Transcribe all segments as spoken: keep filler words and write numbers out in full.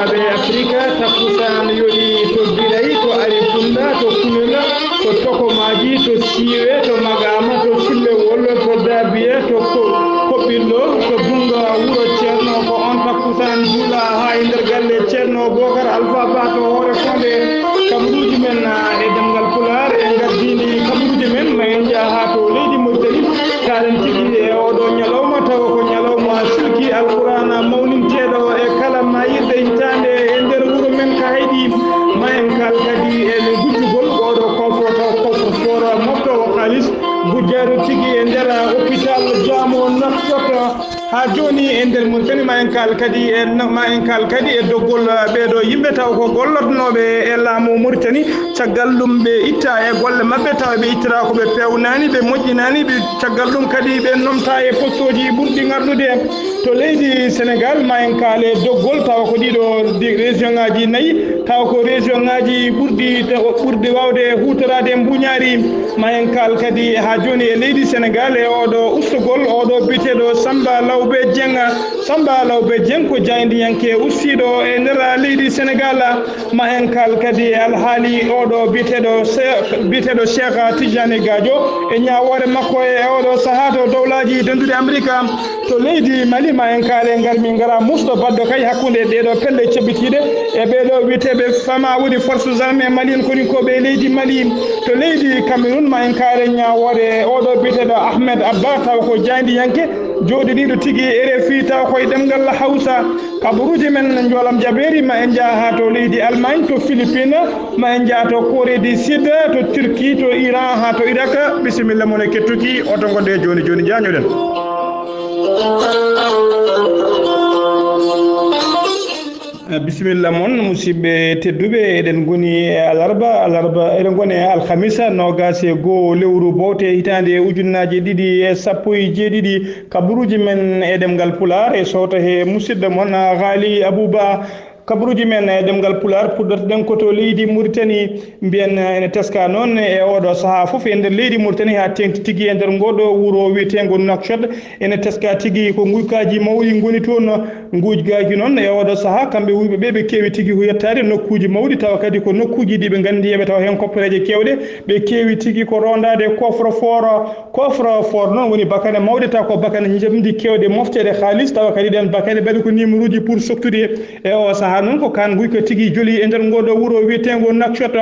Ɓe Afrika, takkusaan yoni to Biray, to Arifunda, to Kunela, to Tokomaaji, to Siiwe, to Magaama, to Sillewol, to Daabiye, to Ko-, Koɓɓillo, to Bunga, wuro Ceerno. Ko on takkusaan juula haa e nder galle Ceerno Bookar Alfa Ba to Hoore Fonde. Kabaruuji men, ah, e ɗemngal Pulaar, en ngardiini kabaruuji men, ma en njah haa to leydi Mauritanie. Kaalen tigi e oɗo ñalawma, tawa ko ñalawma silki Alqur'aana mawninteeɗo e kala maayirɗe hitaande e nder wuro men Kaydi. Ma en kaal kadi e guddugol oɗo coffre, taw coffre-fort moftoowo kaalis gujjaaɗo tigi e nder hôpital Jaamo Nouakchott. Haa jooni e nder Mauritanie, ma en kaal kadi e, ma en kaal kadi e doggol, ah, ɓeeɗo yimɓe taw ko gollotnooɓe e laamu Mauritanie. Caggal ɗum ɓe itta e golle maɓɓe, tawa ɓe ittata ko ɓe peewnaani, ɓe moƴƴinaani, ɓe caggal ɗum kadi ɓe nomta e postooji ɓurɗi ŋarɗude to leydi Sénégal. Ma en kaale doggol, tawa ko ɗiɗo di-, région ŋaaji nayi, tawa ko région ŋaaji ɓurɗi, ɓurɗi waawde huutoraade mbuñaari. Ma en kaal kadi haa jooni e leydi Sénégal e oɗo ustugol, oɗo biyeteeɗo Samba Lawbe Dieng. Samba Lawbe Dieng ko jaayndiyanke ustiiɗo e nder leydi Sénégal. Ma en kaal kadi e alhaali oɗo biyeteeɗo Se-, biyeteeɗo Cheikh Tidiane Gadio e ñaawoore makko e oɗo sahaa to Dowlaaji Dennduɗi Amerika. To leydi Mali, ma en kaale ngarmi ngara musɗo baɗɗo kay hakkunde ɗeeɗo pelle ceɓɓitiiɗe e ɓeeɗo wiyeteeɓe fama woni forces armées maliennes koninkooɓe e leydi Mali. To leydi Cameroun, ma en kaale ñaawoore oɗo biyeteeɗo Ahmed Abba, taw ko jaayndiyanke jooɗiniiɗo tigi e R F I, taw koye ɗemngal Hawsa. Kabaruuji men njoolam jabeeri, ma en njah haa to leydi Allemagne, to Philippines, ma en njah to Corée du Sud, to Turquie, to Iran, haa to Irak. Bisimilla mon e kettuki, oto ngonde jooni jooni, njaañoɗen. Eh, bisimilla mon, musidɓe tedduɓe, eɗen ngoni e alarba, alarba, eɗen ngoni e alhamisa, noogaas e goo lewru bowte hitaande ujunnaaje ɗiɗi e sappo e jeeɗiɗi. Kabaruuji men e ɗemngal Pulaar e sowto he musidɗo mon, ah, Haali Abuu Ba. Kabaruuji men e ɗemngal Pulaar, puɗɗotoɗen ko to leydi Mauritanie. Mbiyen, eh, ene teska noon e oɗo sahaa fof e nder leydi Mauritanie, haa teeŋti tigi e nder ngooɗo wuro wiyeteengo Nouakchott. Ene teska tigi ko nguykaaji mawɗi ngoni toon. Nguykaaji noon e oɗo sahaa, kamɓe wuyɓe ɓe, ɓe keewi tigi ko yettaade nokkuuji mawɗi, tawa kadi ko nokkuuji ɗi ɓe nganndi eɓe tawa heen koppereeje keewɗe. Ɓe keewi tigi ko rondaade coffre-fort. Coffre-fort noon woni bakane mawɗe, taw ko bakane njamndi keewɗe mofteede kaalis, tawa kadi ɗeen bakane mbaɗi ko numéroji pour soktude. E o sahaa noon ko kaan nguyka tigi joli e nder ngoo ɗoo wuro wiyeteengo Nouakchott.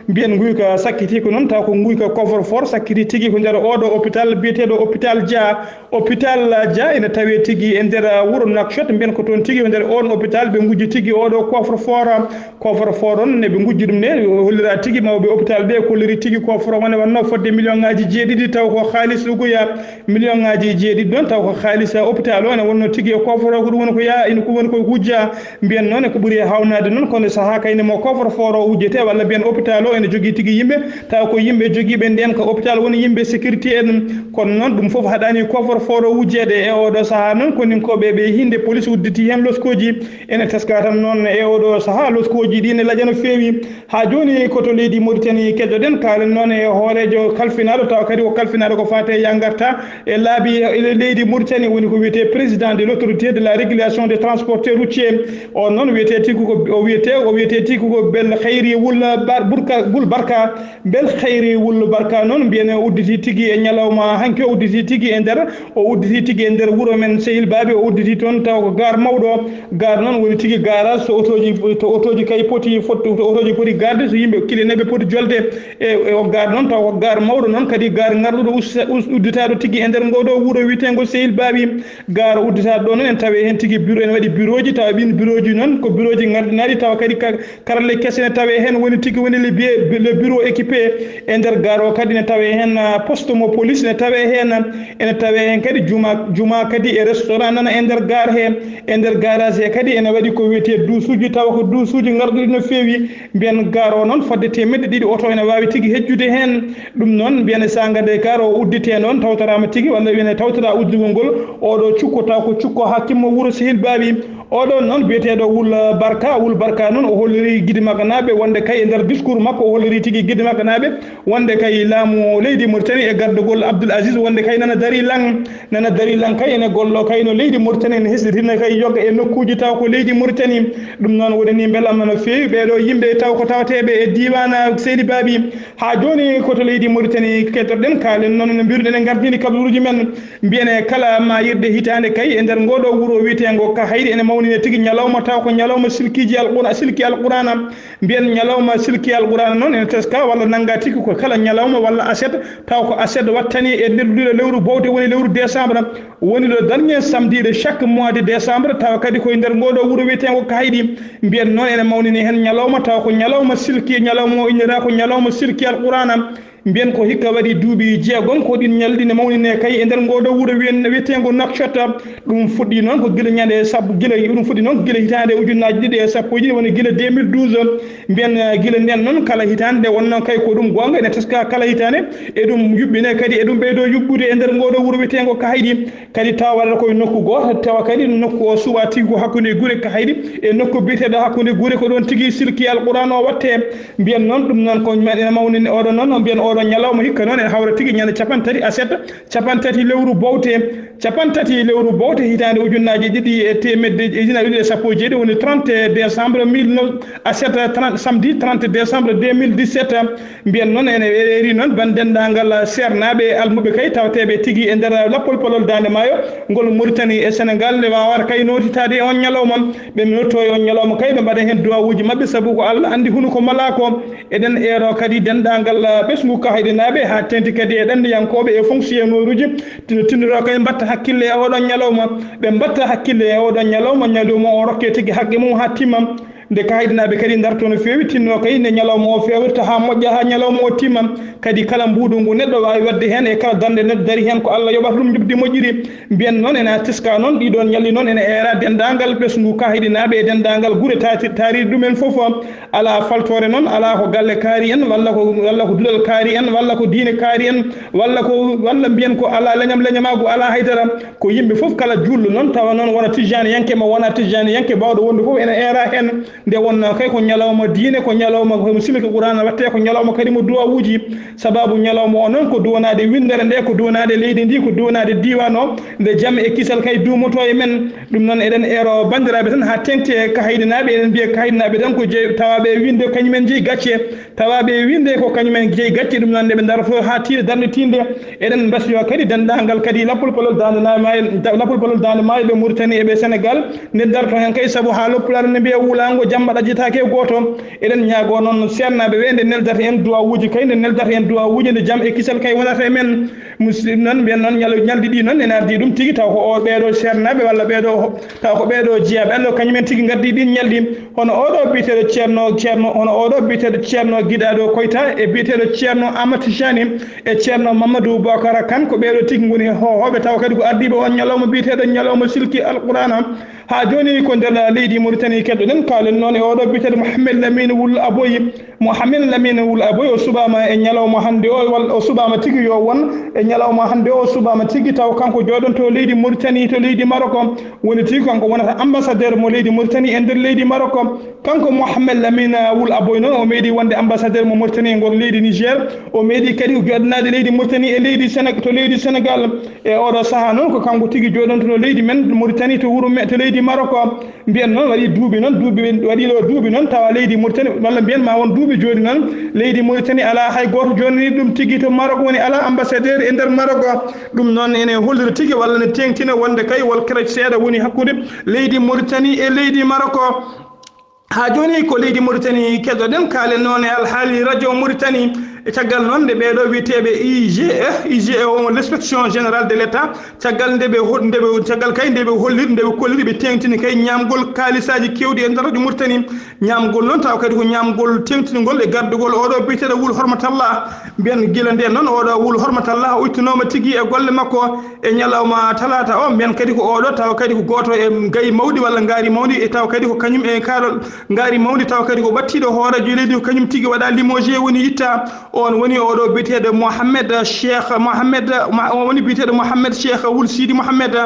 Mbiyen nguyka sakkiti ko noon, taw ko nguyka coffre-fort sakkiti tigi ko nder oo ɗoo hôpital biyeteeɗo hôpital Dia. Hôpital Dia ene tawee tigi e nder wuro Nouakchott, mbiyen ko toon tigi, e nder oon hôpital ɓe ngujji tigi oo ɗoo coffre-fort. Coffre-fort on, ne ɓe ngujji ɗum ne, hollira tigi mawɓe hôpital ɓe kolliri tigi coffre on ne wannoo fodde million ŋaaji jeeɗiɗi, taw ko kaalis ugoya million ŋaaji jeeɗiɗi ɗon, taw ko kaalis hôpital o ene wonnoo tigi e coffre o, ko ɗum woni ko yaa, ina ko woni ko wujja. Mbiyen noon ko ɓuri e haawnaade noon, kono sahaa kayne mo coffre-fort o wujjetee, walla mbiyen hôpital o ene jogii tigi yimɓe, taw ko yimɓe jogiiɓe ndeen ka hôpital woni yimɓe sécurité en. Kono noon ɗum fof haɗaani coffre-fort o wujjeede e oo ɗoo sahaa noon, koninkooɓe ɓe hinde police udditi heen loskooji. Ene teska tan noon e oo ɗoo sahaa, loskooji ɗi ne laƴa no feewi. Haa jooni ko to leydi Mauritanie keɗoɗen, kaalen noon e hooreejo kalfinaaɗo, tawa kadi ko kalfinaaɗo ko faati e yangarta e laabi e leydi Mauritanie, woni ko wiyetee président de l'autorité de la régulation des transporteurs routiers. On noon wiyetee tigi ko, o wiyetee, o wiyetee tigi ko Bel Khayri Wul Bar-, Burka, Bul Barka, Bel Khayri Wul Barka noon mbiyen o udditi tigi e ñalawma hanki, o udditi tigi e nder, o udditi tigi e nder wuro men Sehil Baabi, o udditi toon taw ko gaar mawɗo. Gaar noon woni tigi garage, so otooji, to otooji kay poti fot-, to otooji poti garde, so yimɓe kiliyanɓe poti jolde e, e o gaar noon, taw ko gaar mawɗo noon, kadi gaar ngarɗuɗo us-, us-, udditaaɗo tigi e nder ngoo ɗoo wuro wiyeteengo Sehil Baabi. Gaar udditaaɗo ɗoo noon, en tawee heen tigi bureau, ene waɗi bureauji, tawa ɗiin bureauji noon ko bureauji ngarɗinaaɗi, tawa kadi ka-, karalle kese ne tawee heen, woni tigi woni le bie-, le bureau équipé. E nder gaar o kadi ne tawee heen, ah, poste mo police ne tawee heen, ene tawee heen kadi juma, juma kadi e restaurant nana e nder gaar he. E nder garage he kadi ene waɗi ko wiyetee duusuuji, tawa ko duusuuji ngarɗuɗi no feewi. Mbiyen gaar o noon fodde teemedde ɗiɗi oto ene waawi tigi hejjude heen. Ɗum noon mbiyen saanga nde gaar o udditee noon tawtoraama tigi, walla wiyene tawtoraa uddugol ngol, oo ɗoo cukko taw ko cukko hakimmo wuro Sehil Baabi. Oɗon noon biyeteeɗo Wul Barka, Wul Barka noon o holliri Gidimaka naaɓe wonde kay e nder discours makko o holliri tigi Gidimaka naaɓe wonde kay laamu leydi Mauritanie e gardagol Abdoul Aziz wonde kay nana dari lang, nana dari lang kay ene gollo kay no leydi Mauritanie ene hesɗitina kay yoga e nokkuuji taw ko leydi Mauritanie. Ɗum noon woni ni mbelamma no feewi ɓeeɗo yimɓe taw ko tawateeɓe e diiwaan Seydi Baabi. Haa jooni ko to leydi Mauritanie kettoɗen kaalen noon no mbiruɗen e gardini kabaruuji men. Mbiyen e kala maayirɗe hitaande kay e nder ngoo ɗoo wuro wiyeteengo Kahayɗi ene mawnine tigi ñalawma taw ko ñalawma silkiiji Alqur'aana, silki Alqur'aana. Mbiyen ñalawma silki Alqur'aana noon ene teska walla nannga tigi ko kala ñalawma walla aset taw ko aset wattani e nder lewru bowte woni lewru décembre woni le dernier samedi de chaque mois de décembre tawa kadi koye nder ngoo ɗoo wuro wiyeteengo Kahayɗi. Mbiyen noon ene mawnini heen ñalawma taw ko ñalawma silki, ñalawma o innira ko ñalawma silki Alqur'aana. Mbiyen ko hikka waɗi duuɓi jeegom ko ɗin ñalɗi ne mawnine kay e nder ngoo ɗoo wuro wiyen wiyeteengo Nouakchott. Ɗum fuɗɗi noon ko gila ñande sappo gila ɗum fuɗɗi noon ko gila hitaande ujunnaaji ɗiɗi e sappo e ɗiɗi woni gila deux mille douze. Mbiyen eh, gila nden noon kala hitaande nde wonno kay ko ɗum goonga ene teska kala hitaande e ɗum yuɓɓine kadi e ɗum ɓeydo yuɓɓude e nder ngoo ɗoo wuro wiyeteengo Kahayɗi. Kadi tawa waɗata koye nokku gooto tawa kadi nokku o suɓa tigi ko hakkunde gure Kahayɗi e nokku biyeteeɗo hakkunde gure ko ɗoon tigi silki Alqur'aana o watte. Mbiyen noon ɗum noon ko men ene mawnini oɗo noon mbiyen oɗo ñalawma hikka noon ene hawra tigi ñande capanɗe tati aset capanɗe tati lewru bowte capanɗe tati lewru bowte hitaande ujunnaaji ɗiɗi e teemedde e ujunaaji ɗiɗi e sappo e jeeɗi woni trente décembre mille neuf aset trente samedi trente décembre deux mille dix-sept. Mbiyen noon ene weeɓi noon ban denndaangal seernaaɓe almuɓe kay tawateeɓe tigi e nder lappol palol Daande Maayo ngol Mauritanie e Sénégal nde waawata kay nootitaade e on ñalawma. Ɓe nootto e on ñalawma kay ɓe mbaɗa heen duwawuuji maɓɓe sabu ko Allah anndi hunuko malaa ko. Eɗen eero kadi denndaangal ɓesngu Kahayɗinaaɓe haa teeŋti kadi e ɗanniyankooɓe e fonctionnaire uji tino tinniroo kay mbaɗta hakkille e oɗon ñalawma. Ɓe mbaɗta hakkille e oɗon ñalawma ñalawma o rokke tigi haqqe mum haa timma. Nde Kahayɗinaaɓe kadi ndarto no feewi tinno kay nde ñalawma o feewirta haa moƴƴa haa ñalawma o timma. Kadi kala mbuuɗu ngu neɗɗo waawi waɗde heen e kala darnde neɗɗo dari heen ko Allah yoɓata ɗum njoɓdi moƴƴiri. Mbiyen noon ene teska noon ɗiɗon ñalli noon ene eera denndaangal ɓesngu Kahayɗinaaɓe e denndaangal gure taati- taariiɗe ɗumen fof. Alaa faltoore noon alaa ko galle kaari en walla ko walla ko duɗal kaari en walla ko diine kaari en walla ko walla mbiyen ko alaa leñam leñamaagu alaa haydara. Ko yimɓe fof kala juulɗo noon tawa noon wona tijjaaniyanke ma wona tijjaaniyanke baawɗo wonde fof ene eera heen. Nde wonnoo kay ko ñalawma diine ko ñalawma mo silki Qur'aana waɗtee ko ñalawma kadi mo duwawuuji. Sababu ñalawma o noon ko duwanaade winndere nde ko duwanaade leydi ndi ko duwanaade diiwaan o nde jam e kisal kay duumotoo e men. Ɗum noon eɗen eero banndiraaɓe tan haa teeŋti e Kahayɗinaaɓe eɗen mbiya Kahayɗinaaɓe tan ko jeyi tawaaɓe e winnde kañum en njeyi gacce. Tawaaɓe e winnde ko kañum en jeyi gacce ɗum noon nde ɓe ndarotoo haa tiiɗe darnde tiinde. Eɗen mbasiyo kadi denndaangal kadi lappol palol Daande Maayo lappol palol Daande Maayo ɓe Mauritanie e ɓe Sénégal. Nde darto heen kay sabu haa loppulaare nde mbiya wulaango jamma ɗajjataake e gooto. Eɗen ñaagoo noon seernaaɓe ɓe nde neldata en duwawuuji kay nde neldata en duwawuuji nde jam e kisal kay wonata e men. Musidɓe noon mbiyen noon ñal- ñalɗi ɗi noon ene addi ɗum tigi taw ko o ɓeeɗo seernaaɓe walla ɓeeɗo taw ko ɓeeɗo jiyaaɓe Allah kañumen tigi ngaddi ɗin ñalɗi. Hono oɗo biyeteeɗo ceerno ceerno hono oɗo biyeteeɗo ceerno Giɗaaɗo Koyta e biyeteeɗo ceerno Amadou Tijani e ceerno Mamadou Bokara Kane ko ɓeeɗo tigi ngoni hohooɓe tawa kadi ko ardiiɓe on ñalawma biyeteeɗo ñalawma silki Alqur'aana. Haa jooni ko nder leydi Mauritanie keddoɗen kaalen noon e oɗo biyeteeɗo Mohamed Lamine Wul Aboyi. Mohamed Lamine Wul Aboyi o suɓaama e ñalawma hannde o walla o suɓaama tigi yo won e ñalawma hannde o suɓaama tigi taw kanko jooɗonto leydi Mauritanie to leydi Maroc. Woni tigi kanko wonata ambassadeur mo leydi Mauritanie e nder leydi Maroc. Kanko Mohamed Lamine Wul Aboy noon o meeɗi wonde ambassadeur mo Mauritanie e ngor leydi Niger. O meeɗi kadi ko joɗɗinaade leydi Mauritanie e leydi Sénégal to leydi Sénégal. E oɗo sahaa noon ko kanko tigi joɗontuno leydi men Mauritanie to wuro me to leydi Maroc. Mbiyen noon waɗi duuɓi noon duuɓi waɗi ɗo duuɓi noon tawa leydi Mauritanie walla mbiyen ma won duuɓi jooni noon leydi Mauritanie alaa hay gooto joɗani ɗum tigi to Maroc woni alaa ambassadeur e nder Maroc. Ɗum noon ene hollira tigi walla ne teeŋtina wonde kay wol kerec seeɗa woni hakkunde leydi Mauritanie e leydi Maroc. Haa jooni ko leydi Mauritanie keɗoɗen kaalen noon e alhaali radio Mauritanie. E caggal noon nde ɓeeɗo wiyeteeɓe I G E, I G E o l'inspection générale de l'État, caggal nde ɓe hol- nde ɓe caggal kay nde ɓe holliri nde ɓe kolliri ɓe teeŋtini kay ñaamgol kaalisaaji keewɗi e nder radio Mauritanie. Ñaamgol noon tawa kadi ko ñaamgol teeŋtingol e gardugol oɗo biyeteeɗo Wul Hormatallah. Mbiyen gila ndeen noon oɗo Wul Hormatallah o ittinooma tigi e golle makko e ñalawma talaata o. Mbiyen kadi ko oɗo tawa kadi ko gooto e gayi mawɗi walla ngaari mawndi e tawa kadi ko kañum e kaarol ngaari mawndi tawa kadi ko ɓattiiɗo hooreejo leydi ko kañum tigi waɗa limogé woni yitta. On woni oɗo biyeteeɗo Mohamed Cheikh Mohamed, ma- on woni biyeteeɗo Mohamed Cheikh Wul Sidi Mohamed.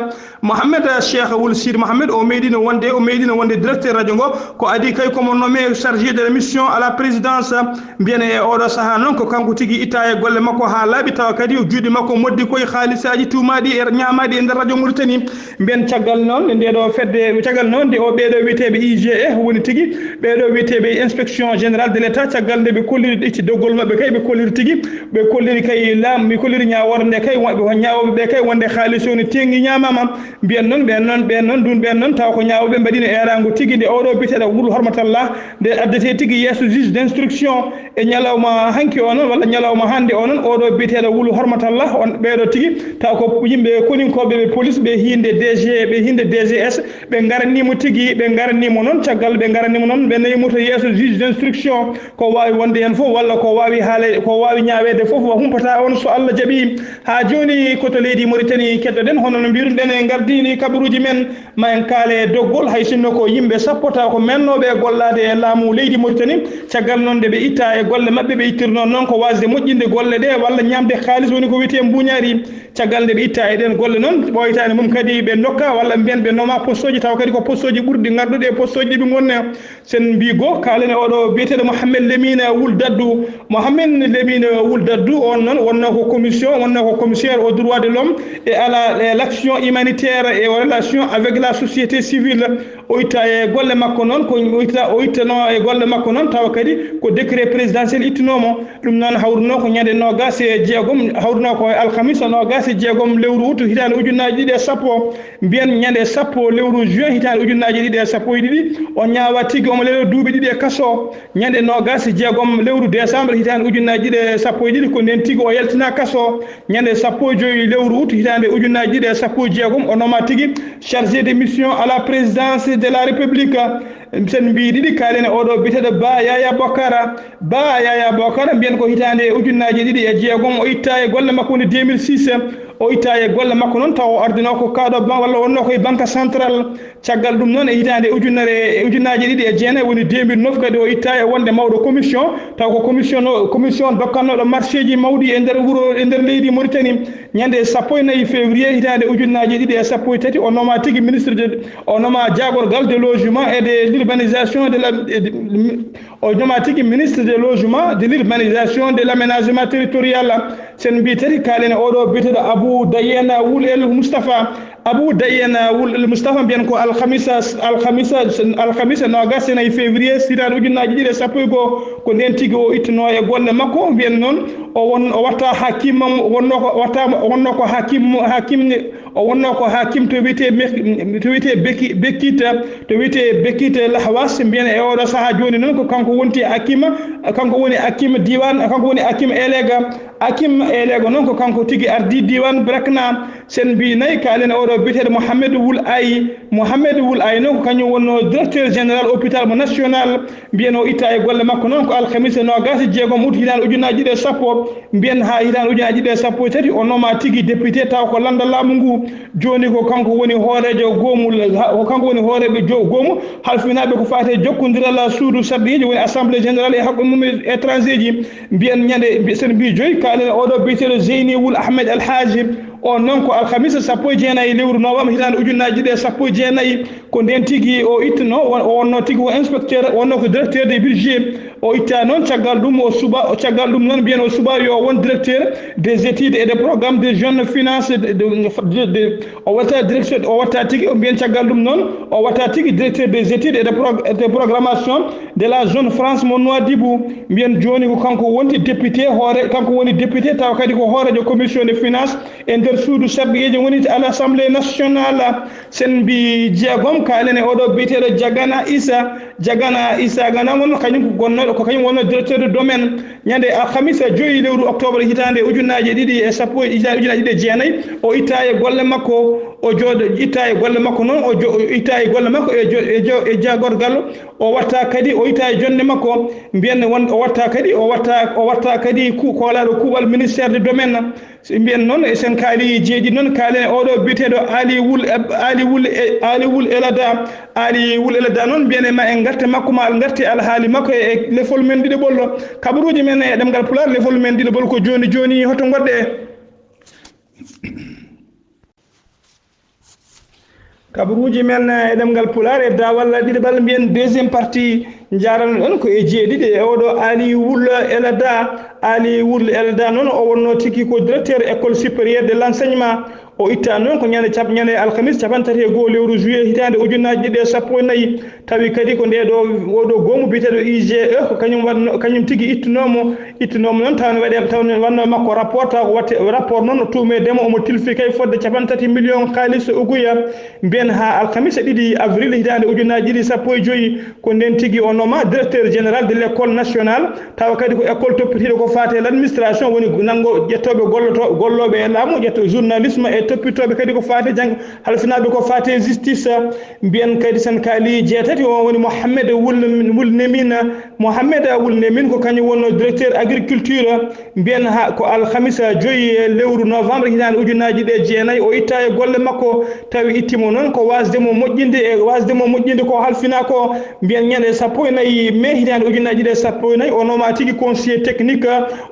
Mohamed Cheikh Wul Sidi Mohamed, o meeɗino wonde, o meeɗino wonde directeur radio ngo, ko adi kay komo nommé chargé de la mission à la présidence. Mbiyen e oɗo sahaa noon ko kanko tigi itta e golle makko haa laaɓi, tawa kadi o juuɗe makko moddi koye haalisaaji tuumaaɗi e ñaamaaɗi e nder radio Mauritanie. Mbiyen caggal noon nde ɗo fedde, caggal noon nde o ɓeeɗo wiyeteeɓe I G E woni tigi, ɓeeɗo wiyeteeɓe inspection générale de l'État, caggal nde ɓe kolliri ɗitti doggol maɓɓe kay, ɓe kolliri tigi, ɓe kolliri kay laam, ɓe kolliri ñaawoore nde kay, wonɓe hon ñaawooɓe ɓe kay wonde haalis o ne teŋi ñaamaama. Mbiyen noon ɓeen noon, ɓeen noon, ɗum ɓeen noon tawa ko ñaawooɓe mbaɗino eeraango tigi nde oɗo biyeteeɗo Wul Hormatalla nde addetee tigi yeeso juge d'instruction. E ñalawma hanki o noon, walla ñalawma hannde o noon, oɗo biyeteeɗo Wulu Hormatalla, on ɓeeɗo tigi, taw ko yimɓe koninkooɓe ɓe police, ɓe hiinde D G, ɓe hiinde D G S, ɓe ngaraniimo tigi, ɓe ngaraniimo noon, caggal ɓe ngaraniimo noon, ɓe nawi mo to yeeso juge d'instruction, ko waawi wonde heen fof, walla ko waawi haale, ko waawi ñaaweede fof, o humpataa on so Allah jaɓii. Haa jooni ko to leydi Mauritanie keddoɗen, hono no mbiruɗen e ngardiini kabaruuji men, ma en kaale doggol, hay sinno ko yimɓe sappo taw ko mennooɓe e gollaade e laamu leydi Mauritanie. Caggal noon nde ɓe itta e golle maɓɓe, ɓe ittirnoo noon ko waasde moƴƴinde golle ɗe walla ñaamde kaalis woni ko wiyetee mbuuñaari. Caggal nde ɓe itta e ɗeen golle noon, ɓooytaani mum kadi ɓe ndokka walla mbiyen ɓe noma postooji, taw kadi ko postooji ɓurɗi ngardude e postooji ɗi ɓe ngonnoo. Sen mbi goo, kaalen e oɗo biyeteeɗo Mohamed Lemina Wul Daddu. Mohamed Lemina Wul Daddu, on noon wonnoo ko commission, wonnoo ko commissaire au droit de l'homme et à la, et l'action humanitaire et aux relations avec la société civile. O itta e golle makko noon, ko o itta, o ittanoo e golle makko noon, tawa kadi ko décret présidentiel ittunoo mo. Ɗum noon hawrunoo ko ñande noogaas e jeegom, hawrunoo ko e alkamisa noogaas e jeegom lewru ut hitaande ujunnaaji ɗiɗi e sappo. Mbiyen ñande sappo lewru juin hitaande ujunnaaji ɗiɗi e sappo e ɗiɗi, o ñaawaa tigi, omo leloo duuɓi ɗiɗi e kaso. Ñande noogaas e jeegom lewru décembre hitaande ujunnaaji ɗiɗi e sappo e ɗiɗi, ko ndeen tigi o yaltinaa kaso. Ñande sappo e joy lewru ut hitaande ujunnaaji ɗiɗi e sappo e jeegom, o nomaa tigi chargé de mission à la présidence de la République. Sen mbi ɗiɗi, kaalen e oɗo biyeteeɗo Ba Yaya Bokara. Ba Yaya Bokara, mbiyen ko hitaande ujunnaaji ɗiɗi e jeegom, o itta e golle makko woni deux mille six. O itta e golle makko noon, taw o ardinoo ko kaaɗo ban-, walla wonnoo ko e Banque Centrale. Caggal ɗum noon, e hitaande ujunere, e ujunnaaji ɗiɗi e jeenayi, woni deux mille neuf, kadi o itta e wonde mawɗo commission, taw ko commission o, commission dokkannooɗo marché ji mawɗi e nder wuro, e nder leydi Mauritanie. Ñande sappo e nayi février hitaande ujunnaaji ɗiɗi e sappo e tati, o nomaa tigi ministre de, o nomaa jaagorgal de logement et de l'urbanisation de la, et de, o nomaa tigi ministre de logement, de l'urbanisation, de l'aménagement territorial. Sen mbi tati, kaalen e oɗo biyeteeɗo Abou Dayena Wul El Moustapha. Abou Dayena Wul El Moustapha, mbiyen ko alkamisa, alkamisa, alkamisa noogaas e nayi février hitaande ujunnaaji ɗiɗi e sappo e goo, ko ndeen tigi o ittunoo e golle makko. Mbiyen noon o won, o watta hakim, wonnoo ko, watta, wonnoo ko hakim, hakim, o wonnoo ko hakim to wiyetee Mek-, to wiyetee Beki-, Bekita, to wiyetee Bekita Lahwas. Mbiyen e oɗo sahaa jooni noon ko kanko wonti hakim, kanko woni hakim diiwaan, kanko woni hakim Elega. Hakim Elega noon ko kanko tigi ardii diiwaan Brakna. Sen mbi nayi, kaalen oɗo biyeteeɗo Mohamed Wul Ayi. Mohamed Wul Ayi noon ko kañum wonnoo directeur général hôpital mo national. Mbiyen o itta e golle makko noon ko alkamisa noogaas e jeegom ut hitaande ujunnaaji ɗiɗi e sappo. Mbiyen haa hitaande ujunnaaji ɗiɗi e sappo e tati, o nomaa tigi député taw ko lannda laamu ngu. Jooni ko kanko woni hooreejo goomu, ha-, ko kanko woni hooreeɓe jo-, goomu halfinaaɓe ko faati e jokkondiral suudu sarɗiiji, woni assemblée générale e haqqe mum e étranger ji. Mbiyen ñande, mbi-, sen mbi joyi, kaalen oɗo biyeteeɗo Zeyni Wul Ahmed Alhaji. On noon ko alkamisa sappo e jeenayi lewru novembre hitaande ujunnaaji ɗiɗi e sappo e jeenayi. Ko ndeen tigi o ittunoo, o, o wonnoo tigi ko inspecteur, o wonnoo ko directeur des budgets. O itta noon, caggal ɗum o suɓa, o, caggal ɗum noon mbiyen o suɓa yo won directeur des études et des programmes des jeunes finances de, de, de, de, o watta directeur, o watta tigi, o mbiyen caggal ɗum noon, o watta tigi directeur des études et des pro-, et des programmations de la zone franche mo Nouadhibou. Mbiyen jooni ko kanko wonti député hoore, kanko woni député tawa kadi ko hooreejo commission des finances e nder suudu sarɗiyeeji woni à l'Assemblée nationale. Sen mbi jeegom, kaalen e oɗo biyeteeɗo Jagana Issa. Jagana Issa Gana won kañum ko gonnooɗo, ko kañum wonnoo directeur de domaine. Ñande alhamisa joyi lewru octobre hitaande ujunnaaji ɗiɗi e sappo, hitaande ujunnaaji ɗiɗi e jeenayi, o itta e golle makko. o jooɗo itta e golle makko noon, o jo- itta e golle makko e jo- e jo- e jagorgal, o watta kadi, o itta e jonde makko, mbiyen won o watta kadi, o watta o watta kadi ku- koolaaɗo kuuɓal ministère de domaine. So mbiyen noon e sen kaali jeeɗi noon, kaalen e oɗo biyeteeɗo Ali Wul Ab- Ali Wul e- Ali Wul Elada. Ali Wul Elada noon mbiyen e ma en ngarte makko, ma en ngarte alhaali makko e lefol men ɗiɗo ɓollo. Kabaruuji men e ɗemngal Pulaar, lefol men ɗiɗo ɓollo ko jooni jooni, hoto ngoɗɗe. Kabaruuji men e ɗemngal Pulaar e daawal ɗiɗaɓal, mbiyen deuxième partie. Njaarano ɗon ko e jeeɗiɗi e oɗo Ali Wul Elada. Ali Wul Elada noon, o wonno tigi ko directeur école supérieure de l'enseignement. O itta noon ko ñande cap- ñande alhamis, capanɗe tati e goo lewru juillet, hitaande ujunnaaji ɗiɗi e sappo e nayi. Tawi kadi ko nde ɗo, oɗo goomu biyeteeɗo I G E, ko kañum waɗno, kañum tigi ittunoomo. Ittunoomo noon, tawa ne waɗe- tawa ne wanno e makko rapport, tawa ko watte rapport noon, o tuumeedemo, omo tilfi kay fodde capanɗe tati million kaalis uguya. Mbiyen haa alkamisa ɗiɗi avril hitaande ujunnaaji ɗiɗi sappo e joyi, ko nden tigi o nooma directeur général de l'école nationale. Tawa kadi ko école toppitiiɗo ko faati e l'administration, woni nanngo ƴettooɓe golloto- gollooɓe e laamu, ƴetto journalisme e toppitooɓe kadi ko faati e jang- halfinaaɓe ko faati e justice. Mbiyen kadi sen kaali jeetati, o woni Mohamed Wul Wul Nemina. Mohamed Wul Nemin ko kañum wonno directeur agriculture. Mbiyen ha ko alhamisa joyi e lewru novembre hitaande ujunnaaji ɗiɗi e jeenayi, o itta e golle makko. Tawi itti mo noon ko wasde mo moƴƴinde, e wasde mo moƴƴinde ko halfina ko. Mbiyen ñande sappo e nayi mai hitaande ujunnaaji ɗiɗi e sappo e nayi, o nooma tigi conseiller technique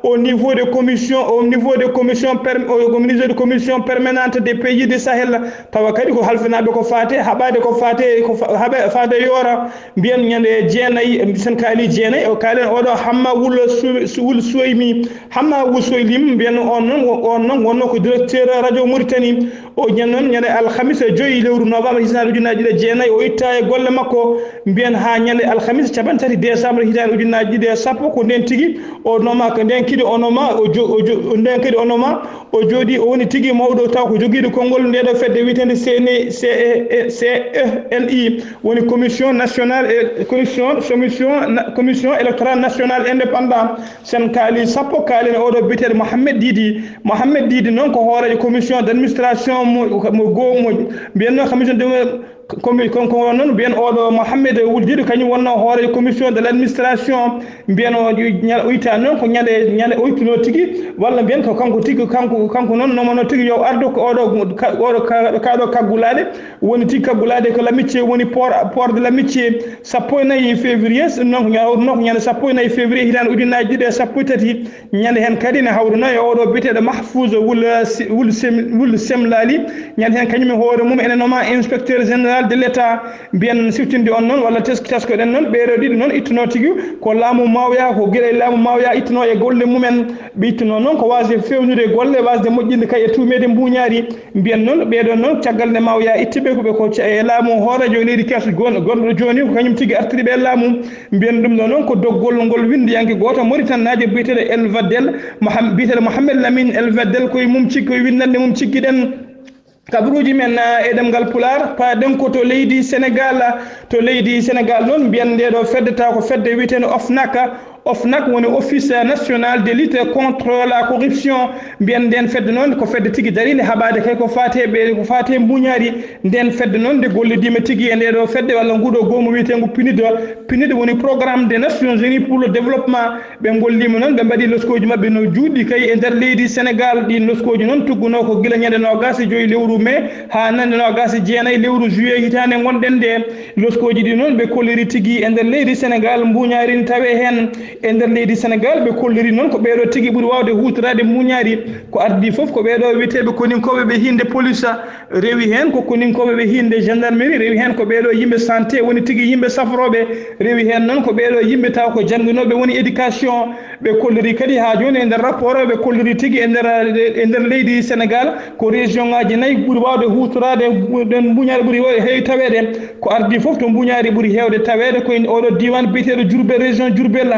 au niveau de commission, au niveau de commission per- au niveau de commission permanente des pays du Sahel. Tawa kadi ko halfinaaɓe ko faate haɓaade ko faate ko fa- haɓe- faade yoora. Mbiyen ñande jeenayi, sen kaali jeenayi, o kaalen oɗo Hamma Wul Su- Su- Wul Suwaymi. Hamma Wul Suwaylim, mbiyen on noon, on noon wonno ko directeur radio Mauritanie. O ñande noon, ñande alhamisa joyi lewru novembre hitaande ujunnaaji ɗiɗi e jeenayi, o itta e golle makko. Mbiyen haa ñande alhamisa capanɗe tati décembre hitaande ujunnaaji ɗiɗi e sappo, ko nden tigi o nooma, ko nden kadi o nooma, o jo- o jo- nden kadi o nooma, o jooɗi, o woni tigi mawɗo taw ko jogiiɗo konngol nde ɗo fedde wiyeteende C N I, C E- C E N I, woni commission nationale e commission, commission na- commission électorale nationale indépendant. Sen kaali sappo, kaalen oɗo biyeteeɗo Mohamed Didi. Mohamed Didi noon ko hooreejo commission d'administration mo mo goo mo mbiyenno commission de commi- kon ko noon mbiyen oɗo Mohamed Wul Didi, kañum wonno hooreejo commission de l'administration. Mbiyen o ña- o itta noon ko ñande ñande o ittuno tigi, walla mbiyen ko kanko tigi, kanko kanko noon nomano tigi yo ardo ko oɗo ka- oɗo ka- kaɗo kaggulaade, woni tigi kaggulaade ko Lamicce, woni port port de Lamicce. Sappo e nayi février, ɗum noon ko ña- ɗum noon ko ñande sappo e nayi février hitaande ujunnaaji ɗiɗi e sappo e tati. Ñande heen kadi ne hawruno e oɗo biyeteeɗo Mahfouz Wul Si- Wul Sem- Wul Semlali. Ñande heen kañum e hoore mum ene nooma inspecteur général de l'État. Mbiyen siftinde on noon walla tes- teskoɗen noon, ɓeeɗo ɗiɗo noon ittuno tigi ko laamu Mawya, ko gila e laamu Mawya ittuno e golle mumen. Ɓe ittuno noon ko wasde fewnude golle, wasde moƴƴinde kay e tuumeede mbuñaari. Mbiyen noon ɓeeɗo noon caggal nde Mawya ittiɓe ko ɓe ko ca- e laamu hooreejo leydi keso gon- gonɗo jooni, ko kañum tigi artiri ɓe e laamu. Mbiyen ɗum ɗo noon ko doggol ngol winndiyanke gooto Mauritannaajo biyeteeɗo El Vaddel, Moham- biyeteeɗo Mohamed Lamine El Vaddel, koye mum ciggi, koye winndannde mum ciggiɗen. Kabaruuji men, ah, e ɗemngal Pulaar, paaɗen ko to leydi Senegaal. To leydi Senegaal noon, mbiyen nde ɗo fedde taw ko fedde wiyeteende OFNAC. OFNAC woni Office National de Lutte contre la Corruption. Mbiyen nden fedde noon ko fedde tigi dariinde haɓaade kay ko faati e ɓe- ko faati e mbuñaari. Nden fedde noon nde gollidiima tigi e nde ɗo fedde walla nguɗo goomu wiyeteengu PNUD. PNUD woni Programme des Nations Unies pour le Développement. Ɓe ngolliima noon, ɓe mbaɗi loskooji maɓɓe no juutɗi kay e nder leydi Senegaal. Ɗiin loskooji noon tuggunoo ko gila ñande noogaas e joy lewru mai haa ñande noogaas e jeenayi lewru juillet hitaande ngonɗen nde. Loskooji ɗi noon ɓe kolliri tigi e nder leydi Senegaal, mbuñaari ne tawee heen. E nder leydi Senegaal ɓe kolliri noon ko ɓeeɗo tigi ɓuri waawde huutoraade mbuñaari. Ko ardii fof ko ɓeeɗo wiyeteeɓe koninkooɓe ɓe hinnde police, rewi heen ko koninkooɓe ɓe hinnde gendarmerie, rewi heen ko ɓeeɗo yimɓe santé, woni tigi yimɓe safrooɓe, rewi heen noon ko ɓeeɗo yimɓe taw ko jannginooɓe woni éducation. Ɓe kolliri kadi haa jooni e nder rapport o, ɓe kolliri tigi e nder, e nder leydi Senegaal ko région ngaaji nayi ɓuri waawde huutoraade, ɗen mbuñaari ɓuri heewi taweede. Ko ardii fof to mbuñaari ɓuri heewde taweede ko e oɗo diiwaan biyeteeɗo Diourbel, région Diourbel.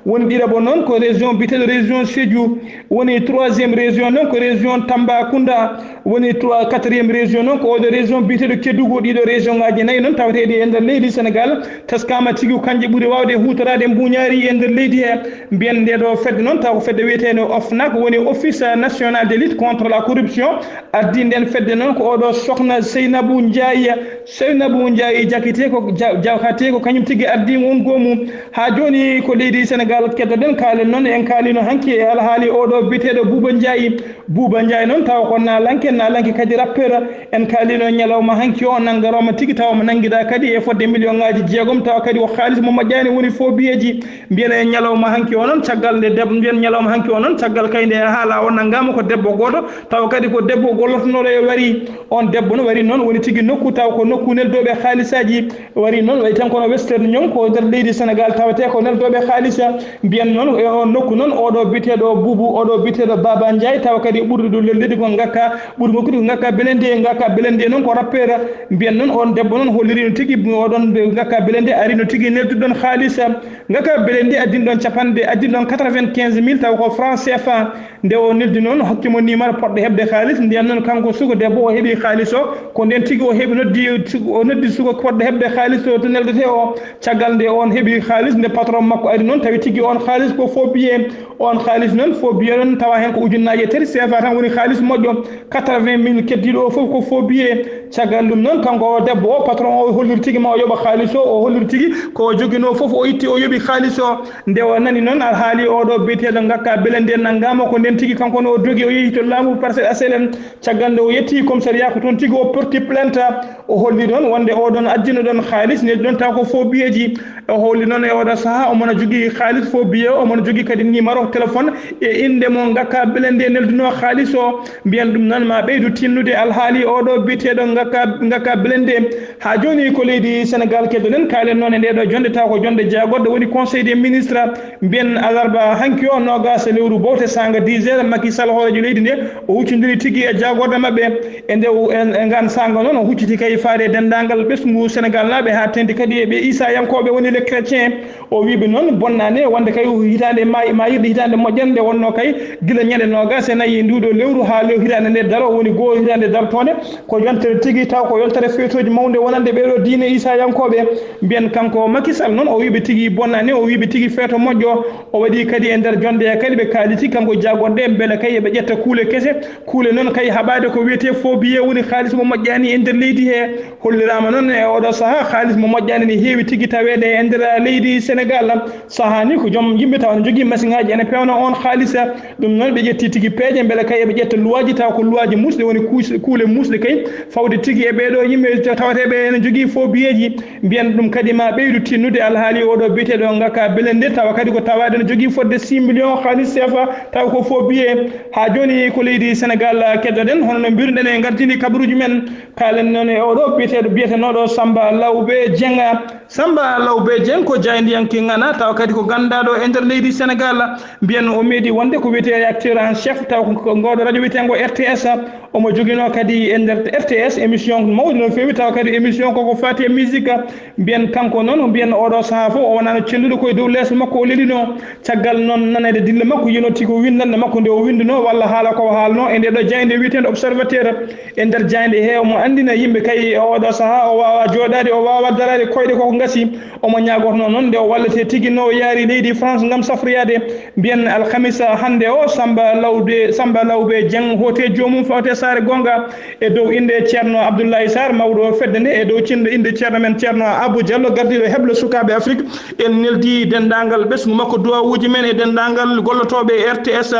Woni ɗiɗaɓo noon ko région biyeteeɗo région Sédhiou. Woni troisième région noon ko région Tambacounda. Woni trois, quatrième région noon ko oɗo région biyeteeɗo Kédougou. Ɗiɗo région ngaaji nayi noon taweteeɗi e nder leydi Senegaal, teskaama tigi ko kanji ɓuri waawde huutoraade mbuñaari e nder leydi he. Mbiyen nde Ɗo fedde noon, taw ko fedde wiyeteende ofnac, woni Office National de Lutte contre la Corruption. Ardii nden fedde noon ko oɗo sokhna Seynabou Ndiaye. Seynabou Ndiaye jakite ko ja- jakate ko kañum tigi ardii won goomu. Haa jooni ko leydi Senegal keddoɗen, kaalen noon, en kaalino hanki e alhaali oɗo biyeteeɗo Bouba Ndiaye. Bouba Ndiaye noon, taw ko naalanke, naalanke kadi rappeur. En kaalino ñalawma hanki o, nanngarooma tigi, taw mo nanngidaa kadi e fodde million ngaaji jeegom, taw kadi ko haalis mo moƴƴaani woni faux billet ji. Mbiyen e ñalawma hanki o noon, caggal nde debbo, mbiyen ñalawma hanki o noon, caggal kay nde haala o nanngaama ko debbo gooto, taw kadi ko debbo gollotonooɗo e wari. On debbo no wari noon, woni tigi nokku, taw ko nokku neldooɓe haalisaaji. Wari noon, wayi tan kono Western Union, ko nder leydi Senegal tawetee ko neldooɓe haalisa. Mbiyen noon, e on nokku noon, oɗo biyeteeɗo Buubu, oɗo biyeteeɗo Baba Ndiaye, tawa kadi ɓurɗo ɗum lelnede ko ngakka, ɓurɗo ngakkude ko ngakka belende, ngakka belende noon ko rappeur. Mbiyen noon, on debbo noon holliri no tigi, oɗon ngakka belende ari no tigi nelduɗon haalisa. Ngakka belende addin ɗon capanɗe, addin ɗon quatre-vingt-quinze mille, tawa ko franc C F A. Nde o neldi noon, o hokki mo numéro poɗɗo heɓde haalis. Ndiyan noon, kanko suka debbo, o heɓi haalis o. Ko nden tigi o heɓi noddi, o noddi suka poɗɗo heɓde haalis o to neldetee o. Caggal nde on heɓi haalis, nde patron makko ari noon, tawi tigi on haalis ko faux billet. On haalis noon, faux billet noon, tawa heen ko ujunnaaje tati C F A tan woni haalis moƴƴo. Quatre-vingt mille keddiiɗo o fof ko faux billet. Caggal ɗum noon, kanko o debbo o, patron o holliri tigi ma o yoɓa haalis o, o holliri tigi ko o joginoo fof, o itti, o yoɓi haalis o. Nde o nani noon alhaali oɗo biyeteeɗo ngakka belende nanngaama, ko nden tigi kanko no o dogi, o yehi to laamu Parcelles H L M. Caggal nde o yetti commissariat ko toon tigi o porti plainte. O holli ɗon wonde oɗon addino ɗon haalis, neldi ɗon taw ko faux billet ji. O holli noon e oɗo sahaa, omo na jogii haalis faux billet, omo na jogii kadi numéro téléphone e innde mo ngakka belende nelduno haalis o. Mbiyen ɗum noon ma ɓeydu tinnude alhaali oɗo biyeteeɗo ngakka, ngakka belende. Haa jooni ko leydi Senegal keddoɗen, kaalen noon e nde ɗo jonde, taw ko jonde jaagorɗe woni Conseil des ministres. Mbiyen alarba hanki o, noogaas e lewru bowte, saanga dix heures, Macky Sall, hooreejo leydi nde, o huccondiri tigi e jaagorɗe maɓɓe. E nde o- e- e ngaan saanga noon, o hucciti kay faade e denndaangal ɓesngu Senegal naaɓe, haa teeŋti kadi e ɓe Iisayankooɓe, woni les chrétiens. O wii ɓe noon, bonnaani e wonde kay hitaande ma- maayirɗe, hitaande moƴƴere nde wonnoo kay gila ñande noogaas e nayi nduuɗo lewru haa lew hitaande nde daro, woni goo hitaande dartoonde, ko yontere tigi, taw ko yontere feetooji mawnde wonande ɓeeɗo diine Iisayankooɓe. Mbiyen kanko Macky Sall noon, o wii ɓe tigi bonnaani, o wii ɓe tigi feeto moƴƴo. O waɗi kadi e nder jonde he kadi ɓe kaaliti kanko jaagorɗe mbele kay eɓe ƴetta kuule kese. Kuule noon kay haɓaade ko wiyetee faux billet woni haalis mo moƴƴaani e nder leydi he. Holliraama noon e oɗo sahaa haalis mo moƴƴaani ne heewi tigi taweede e nder leydi Senegal. Sahaa ni ko joom yimɓe tawa ne jogii masiŋaaji ene pewna on haalisa. Ɗum noon ɓe ƴetti tigi peeje mbele kay eɓe ƴetta luwaaji taw ko luwaaji muusɗe woni kuus- kuule muusɗe kay fawde tigi e ɓeeɗo yimɓe tawateeɓe ene jogii faux billet ji. Mbiyen ɗum kadi ma ɓeydu tinnude alhaali oɗo biyeteeɗo ngakka belende, tawa kadi ko tawaade no jogii fodde six millions haalis C F A, taw ko faux billet. Haa jooni ko leydi Senegal keddoɗen, hono no mbiruɗen e gardini kabaruuji men. Kaalen noon e oɗo biyeteeɗo, biyetenooɗo Samba Lawbe Dieng. Samba Lawbe Dieng ko jaayndiyanke ŋana, tawa kadi ko ganndaaɗo e nder leydi Senegal. Mbiyen o meeɗi wonde ko wiyetee rédacteur en chef, taw ko ngooɗo radio wiyeteengo R T S. Omo joginoo kadi e nder R T S émission mawɗi no feewi, tawa kadi émission koko faati e musique. Mbiyen kanko noon, mbiyen oɗo sahaa fof o wonano celluɗo koye dow leeso makko o lelinoo. Caggal noon naneede dille makko, yino tigi ko winndannde makko nde o winndunoo walla haala ko o haalnoo e nde ɗo jaaynde wiyeteende Observateur. E nder jaaynde he omo anndina yimɓe kay e oɗo sahaa o waawa jooɗaade, o waawa daraade koyɗe koko ngasi. Omo ñaagornoo noon nde o wallete tigi no o yaari leydi France ngam safroyaade. Mbiyen alhamisa hannde o, Samba Lawde, Samba Lawbe Dieng, hote joomum fawte saare goonga. E dow innde Ceerno Abdoulaye Sarr, mawɗo fedde nde, e dow cinnde innde Ceerno men Ceerno Abou Diallo, gardiiɗo heblo sukaaɓe Afrik, en neldi denndaangal ɓesngu makko, duwawuuji men e denndaangal gollotooɓe R T S.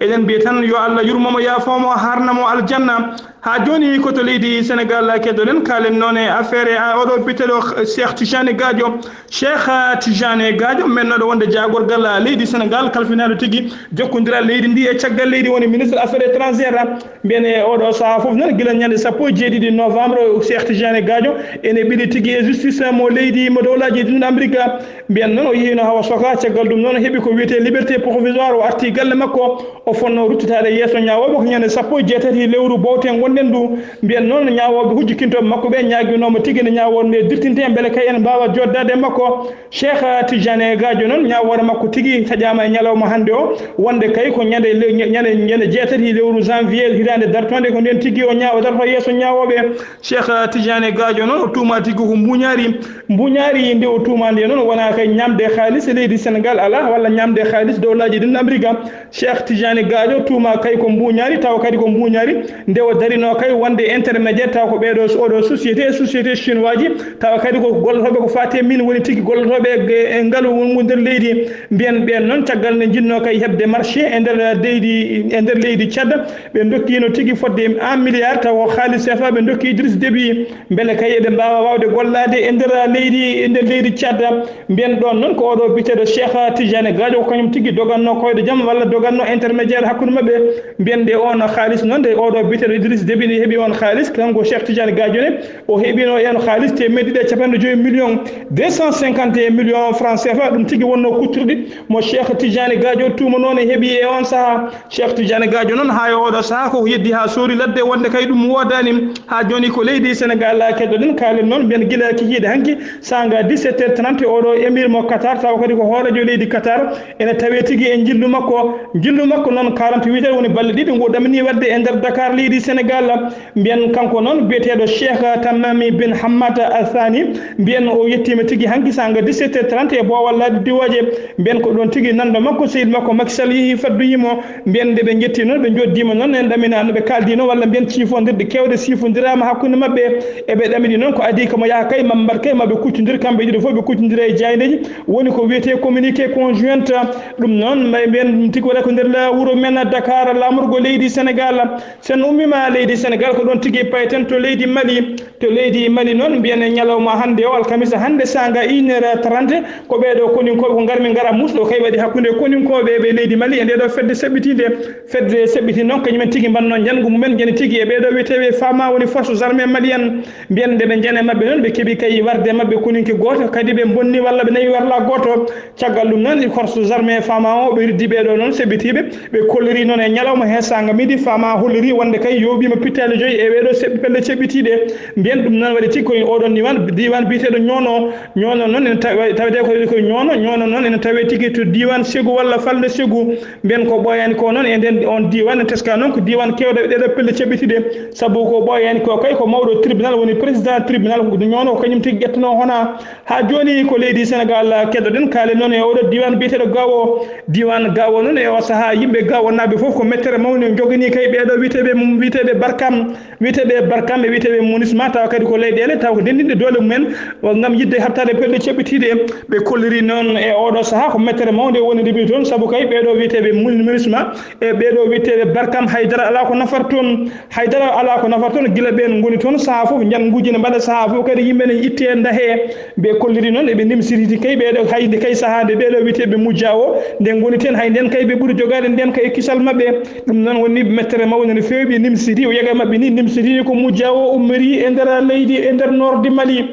Eɗen mbiya tan yo Allah yurmo mo, yaafo mo, harna mo aljanna. Haa jooni ko to leydi Senegal keddoɗen, kaalen noon e affaire a oɗo biyeteeɗo Cheikh Tijani Gadio. Cheikh Tijani Gadio, mennooɗo wonde jaagorgal leydi Senegal, kalfinaaɗo tigi jokkondiral leydi ndi e caggal leydi, woni ministre affaires étrangères. Mbiyen e oɗo sahaa fof noon, gila ñande sappo e jeeɗiɗi novembre, Cheikh Tijani Gadio ene ɓili tigi e justice mo leydi mo dowlaaji ɗiɗi Amerika. Mbiyen noon o yehiino hawa soka, caggal ɗum noon o heɓi ko wiyetee liberté provisoire, o arti galle makko. O fotnoo ruttitaade yeeso ñaawooɓe ko ñande sappo e jeetati lewru bowte ngonɗen ndu. Mbiyen noon ñaawooɓe hujjikintooɓe makko ɓe ñaaginoo mo tigi nde ñaawore nde dirtinte mbele kay en mbaawa joddaade e makko. Cheikh Tijani Gadio noon, ñaawoore makko tigi taƴaama e ñalawma hannde o, wonde kay ko ñande le- ñande ñande jeetati lewru janvier hitaande dartoonde, ko ndeen tigi o ñaawa darto yeeso ñaawooɓe. Cheikh Tijani Gadio noon o tuumaa tigi ko mbuñaari. Mbuñaari nde o tuumaa nde noon wonaa kay ñaamde haalis e leydi Senegal alaa, walla ñamde haalis dowlaaji ɗin Amerika. Cheikh Tidiane Gadio tuuma kay ko mbuñaari, tawa kadi ko mbuñaari nde o darino kay wonde intermédiaire, tawa ko ɓeeɗo oɗo société e société chinoiseji, tawa kadi ko gollotooɓe ko faati e min woni tigi gollotooɓe e, e ngalu wongu nder leydi. Mbiyen ɓeen noon caggal nde jinnoo kay heɓde marché e nder leydi, e nder leydi Tchad, ɓe ndokkino tigi fodde un milliard tawa ko haalis C F A ɓe ndokki Idriss Déby. Mbele kay eɓe mbaawa waawde gollaade e nder leydi, e nder leydi Tchad. Mbiyen ɗoon noon ko oɗo biyeteeɗo Cheikh Tidiane Gadio, ko kañum tigi doganno koyɗo jam walla doganno intermédiaire hakkunde maɓɓe. Mbiyen nde oon haalis noon, nde oɗo biyeteeɗo Idriss Déby ne heɓi oon haalis, kanko Cheikh Tidiane Gadio ne, o heɓino e oon haalis teemedde ɗiɗi e capanɗe joyi million deux cent cinquante et un million francs C F A, ɗum tigi wonno kuccorɗi mo Cheikh Tidiane Gadio tuumanoo ne heɓi e oon sahaa. Cheikh Tidiane Gadio noon, haa e oɗo sahaa koko yeddi haa soori ladde wonde kay ɗum woodaani. Haa jooni ko leydi Senegal keddoɗen, kaalen noon mbiyen gila kikiiɗe hanki, saanga dix-sept heures trente, oɗo émir mo Qatar, tawa kadi ko hooreejo leydi Qatar, ene tawee tigi e njillu makko. Njillu makko noon, quarante-huit heures woni balɗe ɗiɗi ngu ɗamini waɗde e nder Dakar, leydi Senegal. Mbiyen kanko noon biyeteeɗo Cheikh Tamami bin Hamad Al Thani, mbiyen o yettiima tigi hanki saanga dix-sept heures trente e boowal laabi diwooje. Mbiyen ko ɗoon tigi nanndo makko, sehil makko Macky Sall yehi faddoyii mo. Mbiyen nde ɓe njetti noon, ɓe njoddiima noon, en ɗaminaa no ɓe kaaldiino, walla mbiyen ciifondirɗe keewɗe siifondiraama hakkunde maɓɓe. Eɓe ɗamini noon ko adii ko mo yaha kay, maa mbaɗ kay, maa ɓe kuccondir, kamɓe ɗiɗo fof ɓe kuccondir e jaayndeeji. Woni ko wiyetee communiqué conjointe. Ɗum noon, mbay mbiyen tigi waɗa ko nder la-, wuro men Dakar, laamorgo leydi Senegal. So en ummiima leydi Senegal, ko ɗoon tigi payten to leydi Mali. To leydi Mali noon, mbiyen e ñalawma hannde o, alkamisa hannde, saanga une heure trente, ko ɓeeɗo koninkooɓe ko ngarmi ngara musɗo kay waɗi hakkunde koninkooɓe ɓe leydi Mali e ndeeɗo fedde saɓɓitiinde. Fedde saɓɓitiinde noon, kañumen tigi mbanno njanngu mumen, njani tigi e ɓeeɗo wiyeteeɓe Fama, woni forces armées maliennes. Mbiyen nde ɓe njani e maɓɓe noon, ɓe keɓi kay warde maɓɓe koninke gooto, kadi ɓe mbonni walla ɓe nawi warla gooto. Caggal ɗum noon, forces armées Fama o, ɓe riddi ɓeeɗo noon saɓɓitiiɓe. Ɓe kolliri noon e ñalawma hee saanga midi, Fama holliri wonde kay yooɓiima pittaali joyi e ɓeeɗo seɓ-, pelle ceɓɓitiiɗe. Mbiyen ɗum noon waɗi tigi ko e oɗon diiwaan, diiwaan biyeteeɗo Ñoono. Ñoono noon ene taw-, tawetee ko, ko Ñoono, Ñoono noon ene tawee tigi to diiwaan Segu walla falnde Segu. Mbiyen ko ɓooyaani ko noon e nden on diiwaan, en teska noon ko diiwaan keewɗo e ɗeeɗo pelle ceɓɓitiiɗe. Sabu ko ɓooyaani ko kay ko mawɗo tribunal woni président tribunal Ñoono, ko kañum tigi ƴettunoo honaa. Haa jooni ko leydi Senegal keddoɗen, kaalen noon e oɗo diiwaan biyeteeɗo Gao. Diiwaan Gao noon e o sahaa yimɓe Gaonaaɓe fof ko mettere mawni o joganii kay ɓeeɗo wiyeteeɓe mum, wiyeteeɓe Barkam, wiyeteeɓe Barkam e wiyeteeɓe MINUSMA, tawa kadi ko leyɗeele tawa ko denndinɗe doole mumen o ngam yiɗde haɓtaade pelle ceɓɓitiiɗe. Ɓe kolliri noon e oɗo sahaa ko mettere mawnde woni nde toon, sabu kay ɓeeɗo wiyeteeɓe MINUSMA e ɓeeɗo wiyeteeɓe Barkam, haydara alaa ko nafata toon. Haydara alaa ko nafata toon, gila ɓeen ngoni toon sahaa fof, njannguuji ne mbaɗa sahaa fof, kadi yimɓe ne itte e ndahee. Ɓe kolliri noon, eɓe nimsiti kay ɓeeɗo, hay nde kay sahaa nde ɓeeɗo wiyeteeɓe Mujja o, nde ngoni teen, hay ndeen kay ɓe ɓuri jogaade ndeen kay e kisal maɓɓe. Ɗum noon woni mettere mawɗo no feewi, ɓe nimsiti, o yaga maɓɓe ni, nimsiti ko Mujja o ummiri e nder leydi, e nder nord du Mali.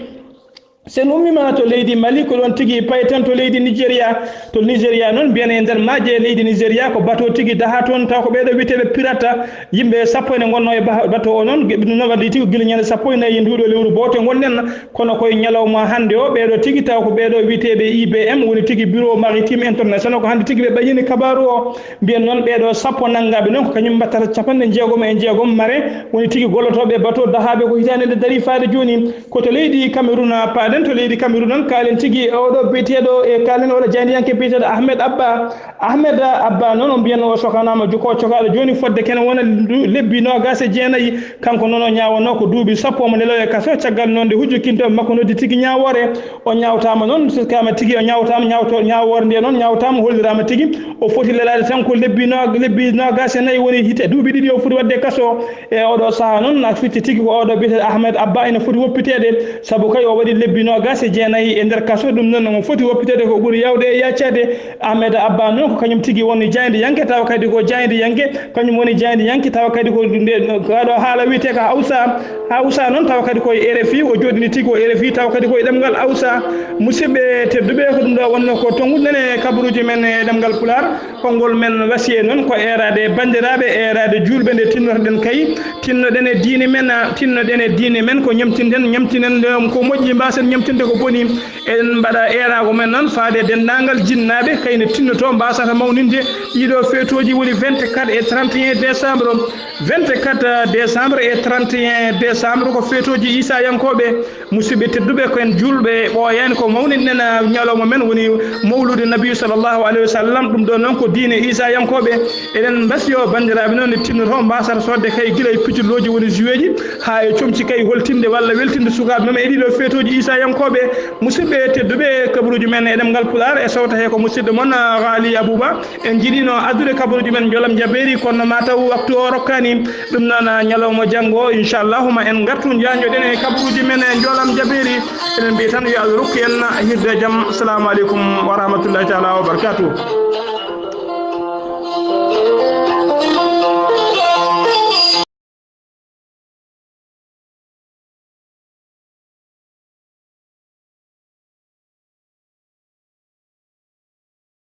So en ummiima to leydi Mali, ko ɗoon tigi payten to leydi Nigéria. To Nigéria noon, mbiyen e nder maaje leydi Nigéria, ko bateau tigi dahaa toon, taw ko ɓeeɗo wiyeteeɓe pirata, yimɓe sappo ene ngonnoo e ba-, bateau o noon. Ge-, ɗum noon waɗi tigi gila ñande sappo e nayi nduuɗo lewru boote ngonɗen, kono koye ñalawma hannde o, ɓeeɗo tigi taw ko ɓeeɗo wiyeteeɓe I B M, woni tigi Bureau Maritime International, ko hannde tigi ɓe ɓayyini kabaaru o. Mbiyen noon ɓeeɗo sappo nanngaaɓe noon, ko kañum mbattata capanɗe jeegom e jeegom mare, woni tigi gollotooɓe bateau dahaaɓe ko hitaande nde darii faade jooni. Ko to leydi Cameroun paaɗen, to leydi Cameroun noon, kaalen tigi e oɗo biyeteeɗo, e kaalen oɗo jaayndiyanke biyeteeɗo Ahmed Abba. Ahmed Abba noon, o mbiyen o sokanaama, ko cokaaɗo jooni fodde kene wona ndu-, lebbi noogaas e jeenayi. Kanko noon o ñaawanoo ko duuɓi sappo omo neloo e kaso, caggal noon nde hujjokintooɓe makko noddi tigi ñaawoore. O ñaawtaama noon, sikkama tigi o ñaawtaama, ñaawto-, ñaawoore nde noon ñaawtaama, holliraama tigi o foti lelaade tan ko lebbi no-, lebbi noogaas e nayi, woni hite duuɓi ɗiɗi o foti waɗde kaso. E oɗo sahaa noon, a firti tigi ko oɗo biyeteeɗo Ahmed Abba ene foti woppiteede, sabu kay o waɗi lebbi noogaas e jeenayi e nder kaso. Ɗum noon, omo foti woppiteede ko ɓuri yaawde e yaacaade. Ahmed Abba noon, ko kañum tigi woni jaayndiyanke, tawa kadi ko jaayndiyanke, kañum woni jaayndiyanke, tawa kadi ko nde, ko ɗo haala wiyetee ko Hawsa. Hawsa noon, tawa kadi ko e R F I o jooɗini tigi, o R F I, tawa kadi ko e ɗemngal Hawsa. Musidɓe tedduɓe, ko ɗum ɗo wonno ko tongude nene kabaruuji men e ɗemngal Pulaar. Konngol men wasiye noon ko eeraade banndiraaɓe, eeraade juulɓe nde tin- Tinnoɗen kay, tinnoɗen e diine men, tinnoɗen e diine men ko ñamtinten, ñamtinen ko moƴƴi, mbasen ñamtinde ko boni. Eɗen mbaɗa eeraago men noon faade e denndaangal jinnaaɓe, kayne tinnoto, mbasata mawninde ɗiɗo feetooji woni vingt-quatre e trente et un décembre. Vingt-quatre décembre e trente et un décembre ko feetooji Iisayankooɓe. Musidɓe tedduɓe, ko en juulɓe ɓooyaani ko mawninen ñalawma men woni mawlude Nabi sallallahu alayhi wa sallam. Ɗum ɗo noon ko diine Iisayankooɓe. Eɗen mbasiyo banndiraaɓe noon ne tinnoto mbasata sodde kay gila e picculooji woni juweeji haa e comci kay holtinde walla weltinde sukaaɓe men e ɗiɗo feetooji Iisayankooɓe. Musidɓe tedduɓe, kabaruuji men e ɗemngal Pulaar e sawta he ko musidɗo mon, Ghali Abouba. En njiɗino addude kabaruuji men Njolam Jabeeri, kono ma taw waktu o rokkaani. Ɗum noon, ñalawma janngo, inchallahu, ma en ngartu njañoɗen e kabaruuji men e Njolam Jabeeri. Eɗen mbiya tan yo Allah rokku en hirde e jam. Assalamu aleykum wa rahmatullahi taala wa barakatuh.